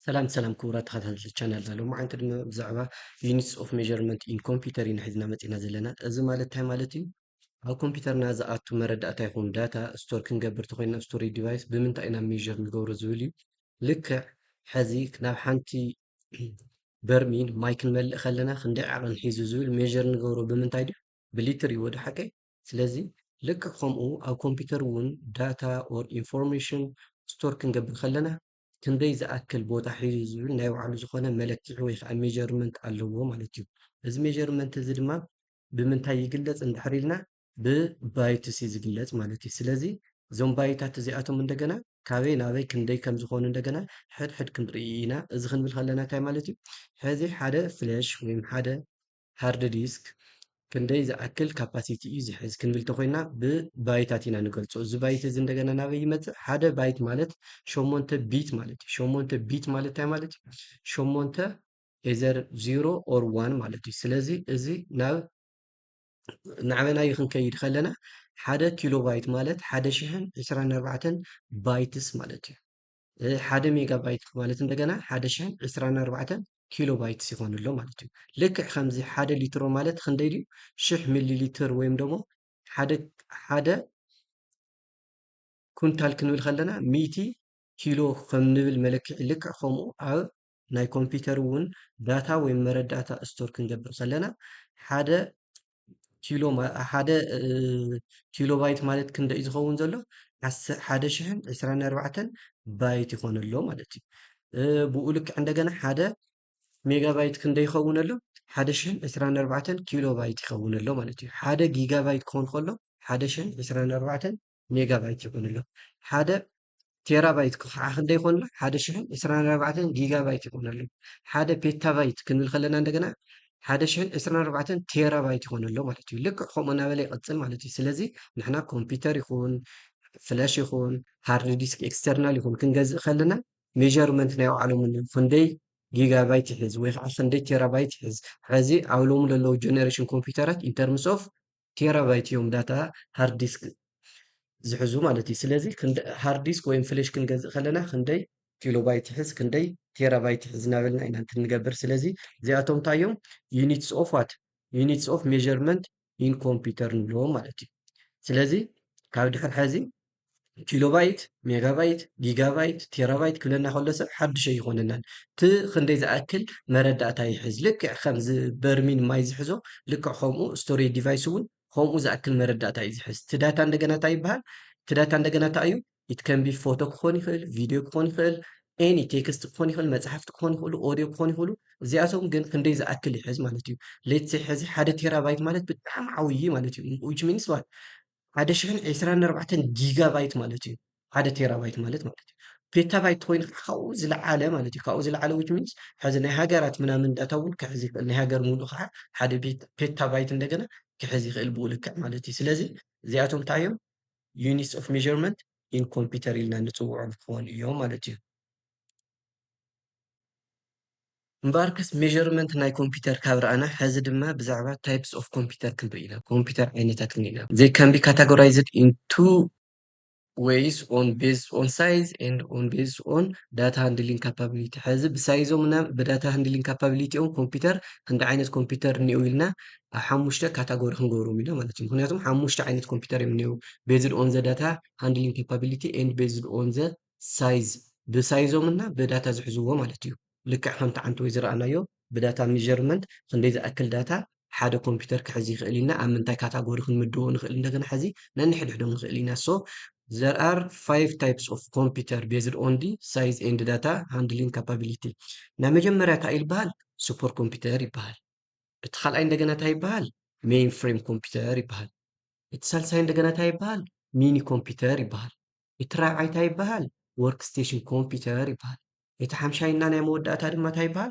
ሰላም ሰላም ክቡራት ተኸታተልቲ ቻናልና፣ ሎማዓንቲ ድማ ብዛዕባ units of measurement in computer ኢና ሒዝና መፂና ዘለና። እዚ ማለት እንታይ ማለት እዩ? ኣብ ኮምፒውተርና ዝኣቱ መረዳእታ ይኹን ዳታ ስቶር ክንገብር ተኾይና ኣብ ስቶሬጅ ዲቫይስ ብምንታይ ኢና ሜዥር ንገብሮ ዝብል እዩ። ልክዕ ሕዚ ናብ ሓንቲ በርሚል ማይ ክንመልእ ከለና ክንደይ ዓቐን ሒዙ ዝብል ሜዥር ንገብሮ ብምንታይ ድዩ? ብሊትር እዩ ወደ ሓቀይ። ስለዚ ልክዕ ከምኡ ኣብ ኮምፒውተር እውን ዳታ or information ስቶር ክንገብር ከለና ክንደይ ዝኣክል ቦታ ሒዙ ዝብል ናይ ባዕሉ ዝኾነ መለክዒ ወይ ከዓ ሜጀርመንት ኣለዎ ማለት እዩ። እዚ ሜጀርመንት እዚ ድማ ብምንታይ ይግለፅ እንድሕር ኢልና ብባይትስ እዩ ዝግለፅ ማለት እዩ። ስለዚ እዞም ባይታት እዚኣቶም እንደገና ካበይ ናበይ ክንደይ ከም ዝኾኑ እንደገና ሕድሕድ ክንርኢ ኢና። እዚ ክንብል ከለና እንታይ ማለት እዩ? ሕዚ ሓደ ፍለሽ ወይም ሓደ ሃርድ ዲስክ ክንደይ ዝኣክል ካፓሲቲ እዩ ዝሕዝ ክንብል ተኮይና ብባይታት ኢና ንገልፆ። እዚ ባይት እዚ እንደገና ናበይ ይመፅእ? ሓደ ባይት ማለት ሸሞንተ ቢት ማለት እዩ። ሸሞንተ ቢት ማለት እንታይ ማለት እዩ? ሸሞንተ ኤዘር ዚሮ ኦር ዋን ማለት እዩ። ስለዚ እዚ ናብ ናዕበናዩ ክንከይድ ከለና ሓደ ኪሎባይት ማለት ሓደ ሽሕን ዕስራን ኣርባዕተን ባይትስ ማለት እዩ። እ፣ ሓደ ሜጋባይት ማለት እንደገና ሓደ ሽሕን ዕስራን ኣርባዕተን ኪሎባይትስ ይኾን ኣሎ ማለት እዩ። ልክዕ ከምዚ ሓደ ሊትሮ ማለት ክንደይ ድዩ? ሽሕ ሚሊ ሊትር ወይም ደግሞ ሓደ ሓደ ኩንታል ክንብል ከለና ሚእቲ ኪሎ ከም ንብል መለክዒ ልክዕ ከምኡ ኣብ ናይ ኮምፒውተር እውን ዳታ ወይም መረዳእታ ስቶር ክንገብር ከለና ሓደ ኪሎ ማ-፣ ሓደ እ፣ ኪሎባይት ማለት ክንደይ እዩ ዝኸውን ዘሎ? ዓስ-፣ ሓደ ሽሕን ዕስራን ኣርባዕተን ባይት ይኾን ኣሎ ማለት እዩ። እ፣ ብኡ ልክዕ እንደገና ሓደ ሜጋባይት ክንደይ ይኸውን ኣሎ? ሓደ ሽሕን ዕስራን ኣርባዕተን ኪሎባይት ይኸውን ኣሎ ማለት እዩ። ሓደ ጊጋባይት ክኾን ከሎ ሓደ ሽሕን ዕስራን ኣርባዕተን ሜጋባይት ይኾን ኣሎ። ሓደ ቴራባይት ከዓ ክንደይ ይኾን ኣሎ? ሓደ ሽሕን ዕስራን ኣርባዕተን ጊጋባይት ይኾን ኣሎ። ሓደ ፔታባይት ክንብል ከለና እንደገና ሓደ ሽሕን ዕስራን ኣርባዕተን ቴራባይት ይኾን ኣሎ ማለት እዩ። ልክዕ ከምኡ እናበለ ይቐፅል ማለት እዩ። ስለዚ ንሕና ኮምፒውተር ይኹን ፍለሽ ይኹን ሃርድ ዲስክ ኤክስተርናል ይኹን ክንገዝእ ከለና ሜጀርመንት ናይ ባዕሎም ኣለዉ። ክንደይ ጊጋባይት ይሕዝ ወይ ከዓ ክንደይ ቴራባይት ይሕዝ። ሕዚ ኣብ ሎሚ ዘለዉ ጀነሬሽን ኮምፒውተራት ኢን ተርምስ ኦፍ ቴራባይት እዮም ዳታ ሃርድ ዲስክ ዝሕዙ ማለት እዩ። ስለዚ ክንደ-፣ ሃርድ ዲስክ ወይም ፍሌሽ ክንገዝእ ከለና ክንደይ ኪሎባይት ይሕዝ፣ ክንደይ ቴራባይት ይሕዝ እናበልና ኢና እንትን ንገብር። ስለዚ እዚኣቶም እንታይ እዮም? ዩኒትስ ኦፍ ዋት? ዩኒትስ ኦፍ ሜጀርመንት ኢን ኮምፒውተር ንብልዎም ማለት እዩ። ስለዚ ካብ ድሕር ሕዚ ኪሎባይት፣ ሜጋባይት፣ ጊጋባይት፣ ቴራባይት ክብለና ከሎ ሰብ ሓድሽ ኣይኾነናን። እቲ ክንደይ ዝኣክል መረዳእታ ይሕዝ። ልክዕ ከምዚ በርሚል ማይ ዝሕዞ፣ ልክዕ ከምኡ ስቶሬጅ ዲቫይስ እውን ከምኡ ዝኣክል መረዳእታ እዩ ዝሕዝ። እቲ ዳታ እንደገና እንታይ ይበሃል? እቲ ዳታ እንደገና እንታይ እዩ? ኢት ከን ቢ ፎቶ ክኾን ይኽእል፣ ቪድዮ ክኾን ይኽእል፣ ኤኒ ቴክስት ክኾን ይኽእል፣ መጽሓፍቲ ክኾን ይኽእሉ፣ ኦድዮ ክኾን ይኽእሉ። እዚኣቶም ግን ክንደይ ዝኣክል ይሕዝ ማለት እዩ። ሌትስ ሴይ ሕዚ ሓደ ቴራባይት ማለት ብጣዕሚ ዓብዪ ማለት እዩ። ዊች ሚንስ ዋት? ሓደ ሽሕን ዕስራን ኣርባዕተን ጊጋባይት ማለት እዩ። ሓደ ቴራባይት ማለት ማለት እዩ። ፔታባይት ኮይኑ ከዓ ካብኡ ዝለዓለ ማለት እዩ። ካብኡ ዝለዓለ ዊች ሚንስ ሕዚ ናይ ሃገራት ምናምን ዳታ እውን ክሕዝ ይኽእል። ናይ ሃገር ሙሉእ ከዓ ሓደ ፔት-፣ ፔታባይት እንደገና ክሕዝ ይኽእል ብኡ ልክዕ ማለት እዩ። ስለዚ እዚኣቶም እንታይ እዮም? ዩኒትስ ኦፍ ሜጀርመንት ኢን ኮምፒውተር ኢልና ንፅውዖም ክኾኑ እዮም ማለት እዩ። እምበኣርከስ ሜጀርመንት ናይ ኮምፒውተር ካብ ረኣና፣ ሕዚ ድማ ብዛዕባ ታይፕስ ኦፍ ኮምፒውተር ክንርኢ ኢና። ኮምፒውተር ዓይነታት ክንርኢ ኢና። They can be categorized in two ways on based on size and on based on data handling capability። ሕዚ ብሳይዞም እና ብዳታ ሃንድሊንግ ካፓቢሊቲኦም ኮምፒውተር ክንዲ ዓይነት ኮምፒውተር እኒኦ ኢልና ኣብ ሓሙሽተ ካታጎሪ ክንገብሮም ኢና ማለት እዩ። ምክንያቱም ሓሙሽተ ዓይነት ኮምፒውተር እዮም እኒኦ፣ based on the data handling capability and based on the size፣ ብሳይዞም እና ብዳታ ዝሕዝዎ ማለት እዩ። ልክዕ ከምቲ ዓንተወይ ዝረኣናዮ ብዳታ ሜጀርመንት ክንደይ ዝኣክል ዳታ ሓደ ኮምፒውተር ክሕዝ ይኽእል ኢልና ኣብ ምንታይ ካታጎሪ ክንምድቦ ንኽእል እንደገና ሕዚ ነንሕድሕዶም ንኽእል ኢና። So there are five types of computer based on the size and data handling capability። ናይ መጀመርያ እንታይ ይበሃል? ሱፐር ኮምፒውተር ይበሃል። እቲ ካልኣይ እንደገና እንታይ ይበሃል? ሜይን ፍሬም ኮምፒውተር ይበሃል። እቲ ሳልሳይ እንደገና እንታይ ይበሃል? ሚኒ ኮምፒውተር ይበሃል። እቲ ራብዓይ እንታይ ይበሃል? ወርክ ስቴሽን ኮምፒውተር ይበሃል። እቲ ሓምሻይና ናይ መወዳእታ ድማ እንታይ ይበሃል?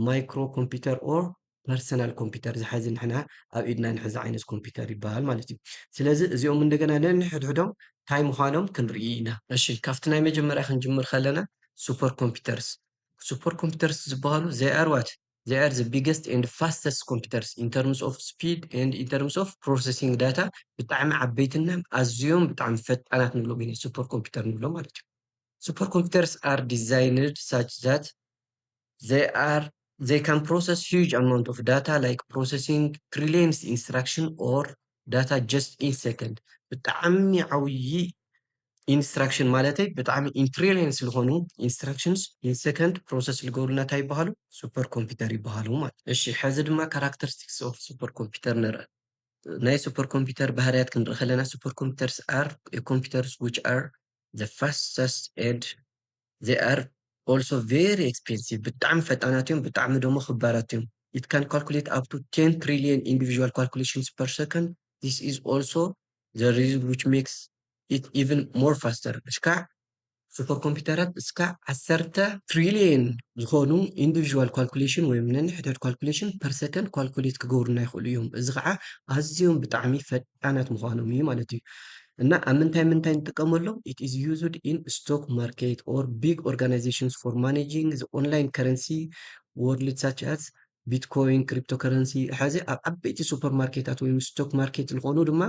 ማይክሮ ኮምፒውተር ኦር ፐርሰናል ኮምፒውተር፣ ዝሐዚ ንሕና ኣብ ኢድና ንሕዚ ዓይነት ኮምፒውተር ይበሃል ማለት እዩ። ስለዚ እዚኦም እንደገና ነንሕድሕዶም እንታይ ምዃኖም ክንርኢ ኢና። እሺ፣ ካብቲ ናይ መጀመርያ ክንጅምር ከለና ሱፐር ኮምፒውተርስ፣ ሱፐር ኮምፒውተርስ ዝበሃሉ they are what? They are the biggest and fastest computers in terms of speed and in terms of processing data። ብጣዕሚ ዓበይትና ኣዝዮም ብጣዕሚ ፈጣናት ንብሎም ኢና ሱፐር ኮምፒውተር ንብሎም ማለት እዩ። Supercomputers are designed such that they are they can process huge amount of data, like processing trillions instruction or data just in second. ብጣዕሚ ዓብዪ ኢንስትራክሽን ማለተይ ብጣዕሚ ኢንትሪሊየንስ ዝኾኑ ኢንስትራክሽንስ ኢን ሰከንድ ፕሮሰስ ዝገብሩና እንታይ ይበሃሉ? ሱፐር ኮምፒውተር ይበሃሉ ማለት። እሺ፣ ሕዚ ድማ ካራክተሪስቲክስ ኦፍ ሱፐር ኮምፒውተር ንርኢ። ናይ ሱፐር ኮምፒውተር ባህርያት ክንርኢ ከለና super computers are computers which are the fastest and they are also very expensive. ብጣዕሚ ፈጣናት እዮም፣ ብጣዕሚ ደሞ ክባራት እዮም። It can calculate up to ten trillion individual calculations per second. This is also the reason which makes it even more faster. እስካዕ ሱፐር ኮምፒውተራት እስካዕ ዓሰርተ ትሪሊየን ዝኾኑ ኢንዲቪዥዋል ካልኩሌሽን ወይም ነንሕድሕድ ካልኩሌሽን ፐር ሰከንድ ካልኩሌት ክገብሩና ይኽእሉ እዮም። እዚ ከዓ ኣዝዮም ብጣዕሚ ፈጣናት ምዃኖም እዩ ማለት እዩ። እና ኣብ ምንታይ ምንታይ ንጥቀመሎም? It is used in stock market or big organizations for managing the online currency world such as Bitcoin, cryptocurrency። ሕዚ ኣብ ዓበይቲ ሱፐር ማርኬታት ወይም ስቶክ ማርኬት ዝኾኑ ድማ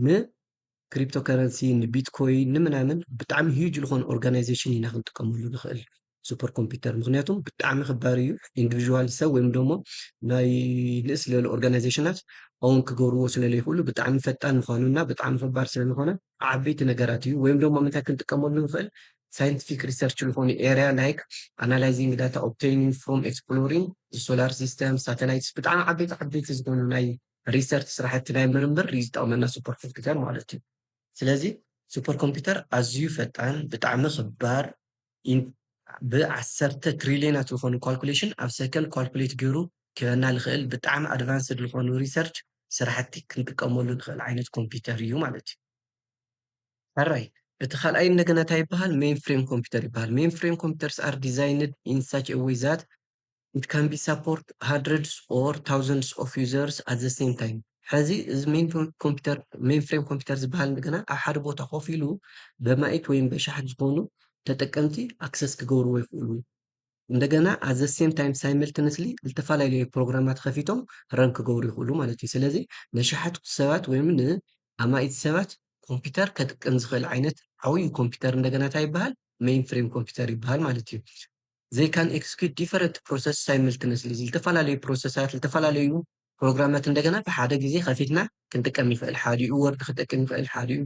ን ክሪፕቶ ከረንሲ፣ ንቢትኮይን፣ ንምናምን ብጣዕሚ ሂዩጅ ዝኾነ ኦርጋናይዜሽን ኢና ክንጥቀመሉ ንኽእል ሱፐር ኮምፒውተር። ምኽንያቱም ብጣዕሚ ክባር እዩ። ኢንዲቪዥዋል ሰብ ወይም ደሞ ናይ ንእስ ዝበሉ ኦርጋናይዜሽናት ኦውን ክገብርዎ ስለ ዘይኽእሉ ብጣዕሚ ፈጣን ምዃኑና ብጣዕሚ ክባር ስለ ዝኾነ ዓበይቲ ነገራት እዩ። ወይም ደሞ ምንታይ ክንጥቀመሉ ንኽእል? ሳይንቲፊክ ሪሰርች ዝኾኑ ኤርያ ላይክ ኣናላይዚንግ ዳታ ኦብቴይኒንግ ፍሮም ኤክስፕሎሪንግ ሶላር ሲስተም ሳተላይትስ ብጣዕሚ ዓበይቲ ዓበይቲ ዝኾኑ ናይ ሪሰርች ስራሕቲ ናይ ምርምር እዩ ዝጠቕመና ሱፐር ኮምፒውተር ማለት እዩ። ስለዚ ሱፐር ኮምፒውተር ኣዝዩ ፈጣን፣ ብጣዕሚ ክባር፣ ኢን- ብዓሰርተ ትሪሊዮናት ዝኾኑ ካልኩሌሽን ኣብ ሰከንድ ካልኩሌት ገይሩ ክበና ዝኽእል ብጣዕሚ ኣድቫንስድ ዝኾኑ ሪሰርች ስራሕቲ ክንጥቀመሉ ንኽእል ዓይነት ኮምፒውተር እዩ ማለት እዩ። ሕራይ፣ እቲ ካልኣይ እንደገና እንታይ ይበሃል? ሜን ፍሬም ኮምፒውተር ይበሃል። Mainframe computers are designed in such a way that it can be support hundreds or thousands of users at the same time. ሕዚ እዚ ሜን ኮምፒውተር፣ ሜን ፍሬም ኮምፒውተር ዝበሃል እንደገና ኣብ ሓደ ቦታ ኮፍ ኢሉ በማኢት ወይም በሻሕት ዝኾኑ ተጠቀምቲ ኣክሰስ ክገብርዎ ይኽእሉ። እንደገና at the same time ሳይመልተነስሊ ዝተፈላለዩ ፕሮግራማት ከፊቶም ረን ክገብሩ ይኽእሉ ማለት እዩ። ስለዚ ነሻሓት ሰባት ወይም ንኣማኢት ሰባት ኮምፒውተር ከጥቀም ዝኽእል ዓይነት ዓብዩ ኮምፒውተር እንደገና እንታይ ይበሃል? ሜን ፍሬም ኮምፒውተር ይበሃል ማለት እዩ። They can execute different process simultaneously። ዝተፈላለዩ ፕሮሰሳት፣ ዝተፈላለዩ ፕሮግራማት እንደገና ብሓደ ግዜ ከፊትና ክንጥቀም ይኽእል። ሓዲኡ ወርድ ክጠቅም ይኽእል፣ ሓዲኡ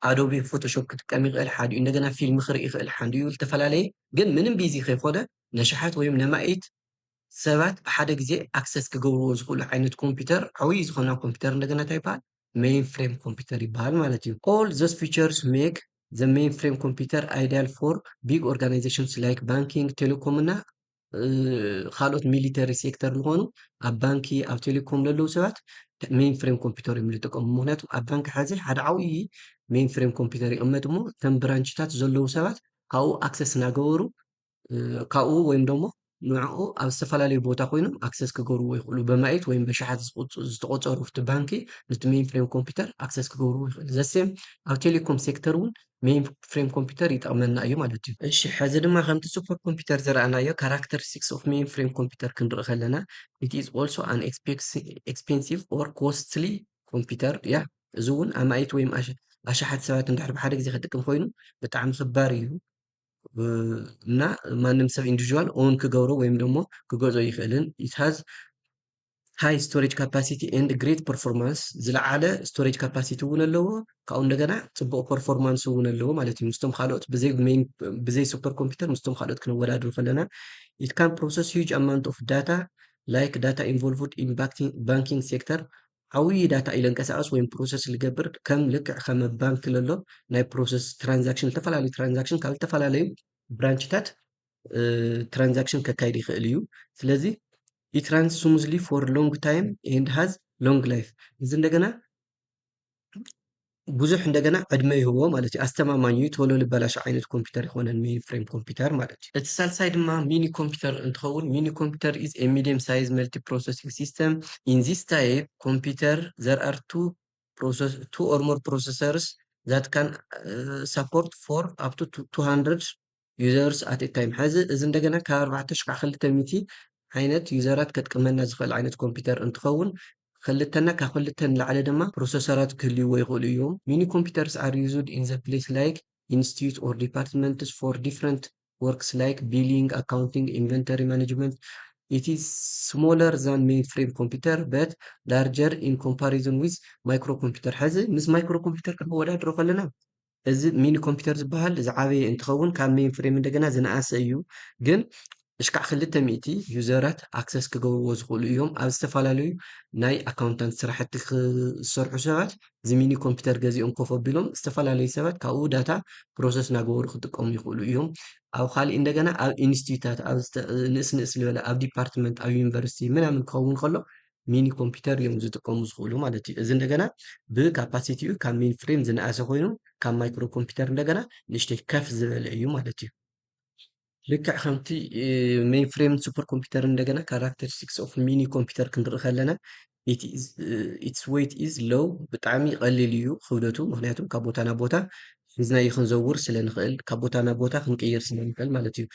ኣዶቢ ፎቶሾፕ ክጥቀም ይኽእል፣ ሓዲኡ እንደገና ፊልም ክርኢ ይኽእል፣ ሓዲኡ ዝተፈላለየ ግን ምንም ቢዚ ከይኮነ ነሻሓት ወይም ነማኢት ሰባት ብሓደ ግዜ ኣክሰስ ክገብርዎ ዝኽእሉ ዓይነት ኮምፒውተር ዓብዪ ዝኾነ ኮምፒውተር እንደገና እንታይ ይበሃል? ሜን ፍሬም ኮምፒውተር ይበሃል ማለት እዩ። All those features make the mainframe computer ideal for big organizations like banking, telecom እና ካልኦት ሚሊተሪ ሴክተር ዝኾኑ ኣብ ባንኪ ኣብ ቴሌኮም ለለዉ ሰባት ሜን ፍሬም ኮምፒውተር እዮም ዝጥቀሙ። ምክንያቱ ኣብ ባንኪ ሓዚ ሓደ ዓብዪ ሜን ፍሬም ኮምፒውተር ይቕመጥ እሞ እተን ብራንችታት ዘለዉ ሰባት ካብኡ ኣክሰስ እናገበሩ ካብኡ ወይም ደሞ ንዕኡ ኣብ ዝተፈላለዩ ቦታ ኮይኖም ኣክሰስ ክገብርዎ ይኽእሉ። በማኢት ወይም በሻሓት ዝተቆፀሩ እቲ ባንኪ ነቲ ሜን ፍሬም ኮምፒውተር ኣክሰስ ክገብርዎ ይኽእል። ዘሴም ኣብ ቴሌኮም ሴክተር እውን ሜን ፍሬም ኮምፒውተር ይጠቕመና እዩ ማለት እዩ። እሺ፣ ሕዚ ድማ ከምቲ ሱፐር ኮምፒውተር ዝረኣናዮ ካራክተሪስቲክስ ኦፍ ሜን ፍሬም ኮምፒውተር ክንርኢ ከለና it is also an expensive or costly computer። ያ፣ እዚ እውን ኣማኢት ወይም ኣሻሓት ሰባት እንድሕር ብሓደ ግዜ ክጥቀም ኮይኑ ብጣዕሚ ክባር እዩ። እና ማንም ሰብ ኢንዲቪዥዋል ኦን ክገብሮ ወይም ደሞ ክገዝኦ ይኽእልን። It has high storage capacity and great performance። ዝለዓለ ስቶሬጅ ካፓሲቲ እውን ኣለዎ፣ ካብኡ እንደገና ፅቡቕ ፐርፎርማንስ እውን ኣለዎ ማለት እዩ። ምስቶም ካልኦት ብዘይ ሜን ብዘይ ሱፐር ኮምፒውተር ምስቶም ካልኦት ክነወዳድሩ ከለና it can process huge amount of data like data involved in banking sector። ዓብዪ ዳታ ኢለንቀሳቐስ ወይም ፕሮሰስ ዝገብር ከም ልክዕ ከም ባንክ ለሎ ናይ ፕሮሰስ ትራንዛክሽን ዝተፈላለዩ ትራንዛክሽን ካብ ዝተፈላለዩ ብራንችታት ትራንዛክሽን ከካይድ ይኽእል እዩ። ስለዚ it runs smoothly for long time and has long life። እዚ እንደገና ብዙሕ እንደገና ዕድመ ይህቦ ማለት እዩ። ኣስተማማኝ እዩ፣ ቶሎ ልበላሽ ዓይነት ኮምፒውተር ይኮነን ሜን ፍሬም ኮምፒውተር ማለት እዩ። እቲ ሳልሳይ ድማ ሚኒ ኮምፒውተር እንትኸውን ሚኒ ኮምፒውተር is a medium size multi processing system። In this type computer there are two process two or more processors that can uh, support for up to two hundred users at a time። ሕዚ እዚ እንደገና ካብ ኣርባዕተ ሽሕ ክልተ ሚእቲ ዓይነት ዩዘራት ከጥቀመና ዝኽእል ዓይነት ኮምፒውተር እንትኸውን ክልተና ካብ ክልተ ንላዕሊ ድማ ፕሮሰሰራት ክህልይዎ ይኽእሉ እዮም። Mini computers are used in the place like institute or departments for different works like billing, accounting, inventory management. It is smaller than mainframe computer but larger in comparison with microcomputer. ሕዚ ምስ microcomputer ክንወዳድሮ ከለና እዚ ሚኒ ኮምፒውተር ዝበሃል ዝዓበየ እንትኸውን ካብ ሜን ፍሬም እንደገና ዝነኣሰ እዩ። ግን እሽካዕ ክልተ ሚእቲ ዩዘራት ኣክሰስ ክገብርዎ ዝኽእሉ እዮም። ኣብ ዝተፈላለዩ ናይ ኣካውንታንት ስራሕቲ ክሰርሑ ሰባት እዚ ሚኒ ኮምፒውተር ገዚኦም ኮፍ ኣቢሎም ዝተፈላለዩ ሰባት ካብኡ ዳታ ፕሮሰስ እናገበሩ ክጥቀሙ ይኽእሉ እዮም። ኣብ ካሊእ እንደገና ኣብ ኢንስቲትዩታት ኣብ ዝተ- ንእስ ንእስ ዝበለ ኣብ ዲፓርትመንት ኣብ ዩኒቨርሲቲ ምናምን ክኸውን ከሎ ሚኒ ኮምፒውተር እዮም ዝጥቀሙ ዝኽእሉ ማለት እዩ። እዚ እንደገና ብካፓሲቲኡ ካብ ሜን ፍሬም ዝነኣሰ ኮይኑ ካብ ማይክሮ ኮምፒውተር እንደገና ንእሽተይ ከፍ ዝበለ እዩ ማለት እዩ። ልክዕ ከምቲ ሜን ፍሬም ሱፐር ኮምፒውተር እንደገና ካራክተሪስቲክስ ኦፍ ሚኒ ኮምፒውተር ክንርኢ ከለና its weight is low፣ ብጣዕሚ ቀሊል እዩ ክብደቱ፣ ምክንያቱ ካብ ቦታ ናብ ቦታ ሒዝናዮ ክንዘውር ስለ ንኽእል፣ ካብ ቦታ ናብ ቦታ ክንቅይር ስለ ንኽእል ማለት እዩ።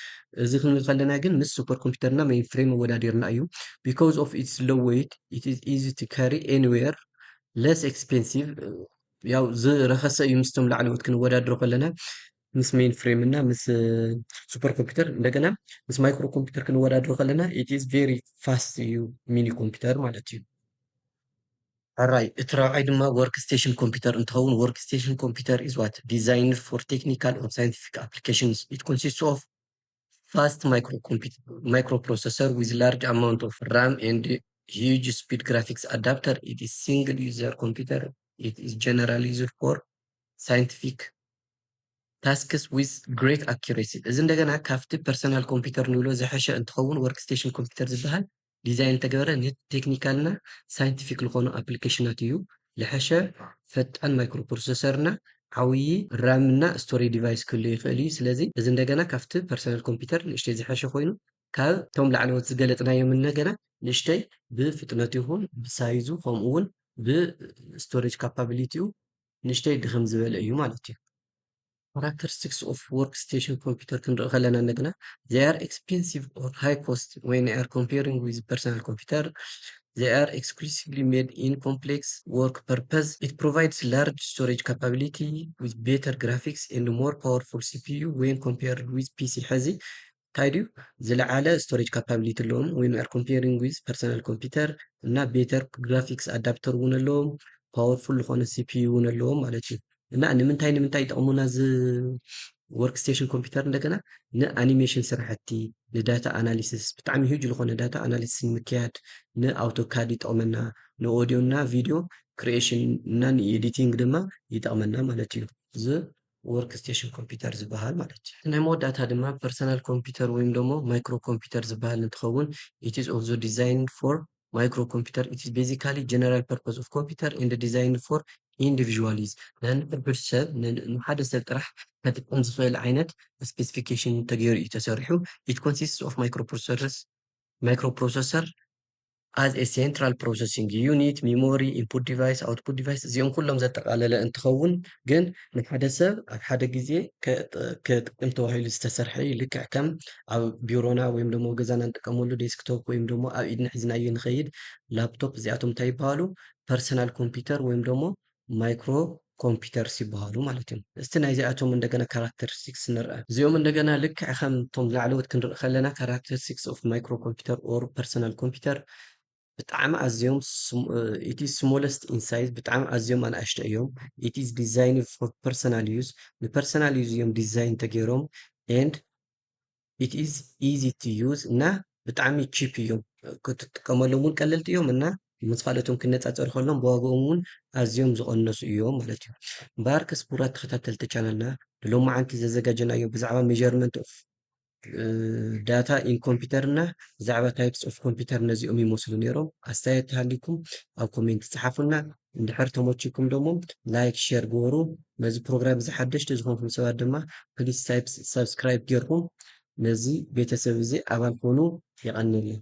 እዚ ክንብል ከለና ግን ምስ ሱፐር ኮምፒውተርና ሜን ፍሬም ኣወዳዲርና እዩ። Because of its low weight, it is easy to carry anywhere, less expensive። ያው ዝረኸሰ እዩ ምስቶም ላዕለዎት ክንወዳድሮ ከለና ምስ ሜን ፍሬም እና ምስ ሱፐር ኮምፒውተር እንደገና ምስ ማይክሮ ኮምፒውተር ክንወዳድሮ ከለና it is very fast እዩ ሚኒ ኮምፒውተር ማለት እዩ። ሕራይ እቲ ራብዓይ ድማ ወርክ ስቴሽን ኮምፒውተር እንትኸውን workstation computer is what designed for technical or scientific applications. It consists of fast micro computer, microprocessor with large amount of RAM and huge speed graphics adapter. It is single user computer. It is generally used for scientific tasks with great accuracy. እዚ እንደገና ካብቲ ፐርሰናል ኮምፒውተር ንብሎ ዝሐሸ እንትኸውን ወርክ ስቴሽን ኮምፒውተር ዝበሃል ዲዛይን ተገበረ ንቴክኒካልና ሳይንቲፊክ ዝኾኑ ኣፕሊኬሽናት እዩ። ዝሐሸ ፈጣን ማይክሮ ፕሮሰሰር እና ዓብዪ ራም እና ስቶሬጅ ዲቫይስ ክህሉ ይኽእል እዩ። ስለዚ እዚ እንደገና ካብቲ ፐርሰናል ኮምፒውተር ንእሽተይ ዝሐሸ ኮይኑ ካብ እቶም ላዕለዎት ዝገለፅናዮም እንደገና ንእሽተይ ብፍጥነቱ ይኹን ብሳይዙ ከምኡ እውን ብስቶሬጅ ካፓቢሊቲኡ ንእሽተይ ድኽም ዝበለ እዩ ማለት እዩ። Characteristics of workstation computer ክንርኢ ከለና እንደገና they are expensive or high cost when are comparing with personal computer. They are exclusively made in complex work purpose. It provides large storage capability with better graphics and more powerful C P U when compared with P C። ሕዚ እንታይ ድዩ ዝለዓለ ስቶሬጅ ካፓቢሊቲ ኣለዎም when are comparing with personal computer እና ቤተር ግራፊክስ ኣዳፕተር እውን ኣለዎም፣ ፓወርፉል ዝኾነ C P U እውን ኣለዎም ማለት እዩ። እና ንምንታይ ንምንታይ ይጠቕሙና እዚ ወርክ ስቴሽን ኮምፒውተር እንደገና ንኣኒሜሽን ስራሕቲ፣ ንዳታ ኣናሊሲስ፣ ብጣዕሚ ሂጅ ዝኾነ ዳታ ኣናሊሲስ ንምክያድ፣ ንኣውቶካድ ይጠቕመና፣ ንኦዲዮ እና ቪዲዮ ክሪኤሽን እና ንኤዲቲንግ ድማ ይጠቕመና ማለት እዩ። እዚ ወርክ ስቴሽን ኮምፒውተር ዝበሃል ማለት እዩ። ናይ መወዳእታ ድማ ፐርሰናል ኮምፒውተር ወይም ደግሞ ማይክሮ ኮምፒውተር ዝበሃል እንትኸውን it is also designed for micro computer. It is basically general purpose of computer and designed for individual use. ንሕብር ሰብ ንሓደ ሰብ ጥራሕ ከጥቀም ዝኽእል ዓይነት ስፔሲፊኬሽን ተገይሩ እዩ ተሰሪሑ። It consists of microprocessors, microprocessor as a central processing unit, memory, input device, output device እዚኦም ኩሎም ዘጠቓለለ እንትኸውን ግን ንሓደ ሰብ ኣብ ሓደ ግዜ ክጥቅም ተባሂሉ ዝተሰርሐ እዩ። ልክዕ ከም ኣብ ቢሮና ወይም ደግሞ ገዛና ንጥቀመሉ ዴስክቶፕ ወይም ደግሞ ኣብ ኢድና ሒዝናዮ ንኸይድ ላፕቶፕ እዚኣቶም እንታይ ይበሃሉ? ፐርሰናል ኮምፒውተር ወይም ደግሞ ማይክሮ ኮምፒውተርስ ይበሃሉ ማለት እዮም። እስቲ ናይዚኣቶም እንደገና ካራክተሪስቲክስ ንርአ። እዚኦም እንደገና ልክዕ ከም እቶም ላዕለዎት ክንርኢ ከለና characteristics of micro computer or personal computer ብጣዕሚ ኣዝዮም it is smallest in size ብጣዕሚ ኣዝዮም ኣናእሽተ እዮም። It is designed for personal use ንፐርሰናል ዩዝ እዮም ዲዛይን ተገይሮም and it is easy to use እና ብጣዕሚ ቺፕ እዮም ክትጥቀመሎም እውን ቀለልቲ እዮም እና ምስ ካልኦቶም ክነፃፀር ከሎም ብዋጋኦም እውን ኣዝዮም ዝቐነሱ እዮም ማለት እዩ። እምበኣር ክቡራት ተኸታተልቲ ቻናልና ንሎማዓንቲ ዘዘጋጀናዮ ብዛዕባ measurement of data in computer እና ብዛዕባ types of computer ነዚኦም ይመስሉ ነይሮም። ኣስተያየት ተሃሊኩም ኣብ ኮሜንት ጸሓፉና። እንድሕር ተመችኩም ደሞ ላይክ ሼር ግበሩ። ነዚ ፕሮግራም እዚ ሓደሽቲ ዝኾንኩም ሰባት ድማ please subscribe ጌርኩም ነዚ ቤተሰብ እዚ ኣባል ኮኑ። የቐንየለይ።